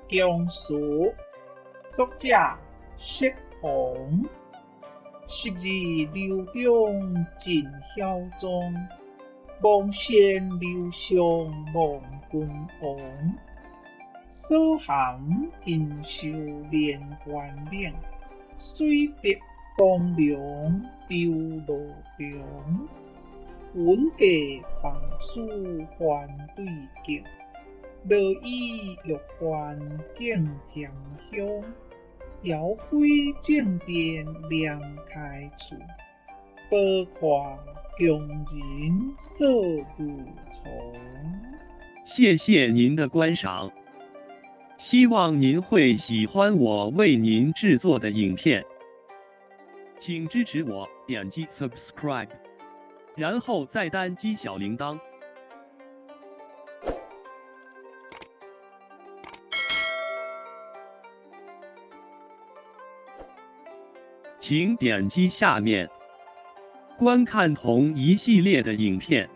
僵屍，作者釋宏。昔日劉璋盡曉裝，望仙劉上望君王。所含錦繡連環嶺，水滴光涼周羅長。雲過放書還對鏡，羅衣玉環敬天鄉。遙歸正殿念開處，波看強人掃牛床。謝謝您的觀賞，希望您會喜歡我為您製作的影片，請支持我點擊 subscribe，然後再單擊小鈴鐺。請點擊下面觀看同一系列的影片。